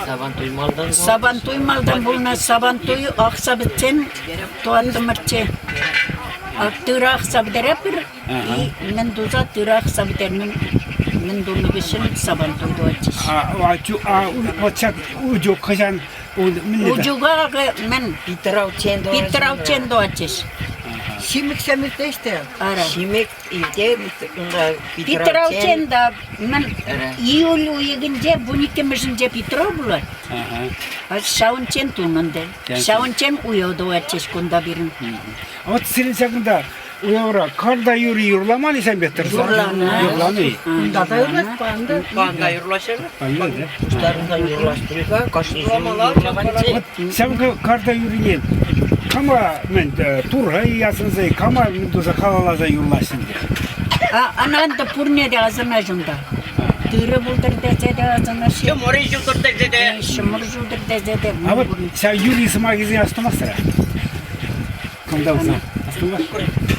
Сабантуй малтан Сабантуй малтан пулнӑ. Сабантуй акса пӗтсен тӑваттӑмӗрччӗ. Тырӑ акса пӗтеретпӗр. И мӗн туса тырӑ акса пӗтернӗ мӗн тунӑ хыҫҫӑн сабантуй тӑватчӗҫ. А вот ҫак учук хӑҫан Учука акӑ мӗн Питравчен Питравчен тӑватчӗҫ. Ҫимӗксем иртеҫ те. Ара. Ҫимӗк иртет, унта Питравчен та мӗн июль уйӑхӗнче вуниккӗмӗшӗнче Питрав пулать. Ҫавӑнччен тунӑ ӗнтӗ. Ҫавӑнччен уяв тӑватчӗҫ кунта пирӗн. Вот сирӗн ҫакӑнта уявра карта юрри юрламан-и сан пек тӑрса? Юрланӑ. Юрланӑ-и? Унта та юрлать, панда. Панда юрлаҫҫӗ. Пуҫтарӑнса юрлаҫҫӗ-ха, кашни ҫул юрлаканччӗ. Вот ҫав карта юррине кама мӗн турра асӑнса, кама мӗн туса халалласа юрлаҫҫӗ ӗнтӗ? Ӑна ӗнтӗ пурне те асӑнаҫ унта. Тырӑ пултӑр тесе те асӑнаҫҫӗ. Ҫумӑр ҫутӑр тесе те. Ҫумӑр ҫутӑр тесе те. А вот ҫав юрри сӑмахӗсене астумастӑр-а? Кунта пулсан. Астумасть?